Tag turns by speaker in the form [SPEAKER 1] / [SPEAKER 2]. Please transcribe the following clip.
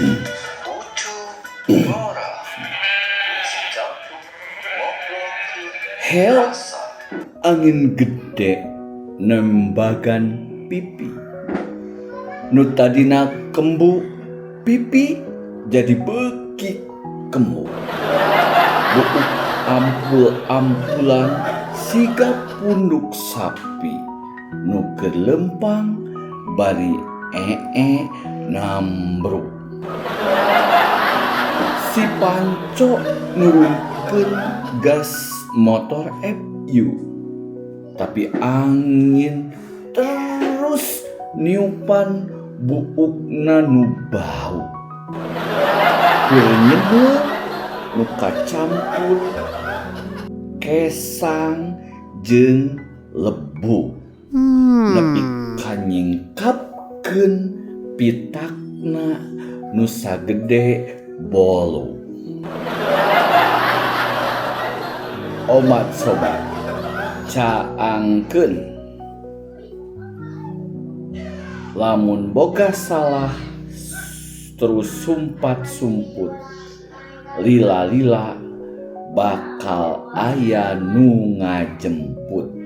[SPEAKER 1] Ucu ngora si Campur ngobrolkeun
[SPEAKER 2] Hel,
[SPEAKER 1] rasa.
[SPEAKER 2] Angin gede nembagan pipi. Nu tadina kembu, pipi jadi beuki kembu. Buuk ampul-ampulan siga punduk sapi nu keur lempang bari ee nambruk. Si Panco nurunkeun gas motor FU, tapi angin terus niupan buukna nu bau. Keur nyeduh nu kacampur kesang jeung lebu nepi ka nyingkapkeun pitakna nu sagede bolu. Omat sobat, caangkeun lamun boga salah terus sumpat sumput, lila-lila bakal aya nu ngajemput.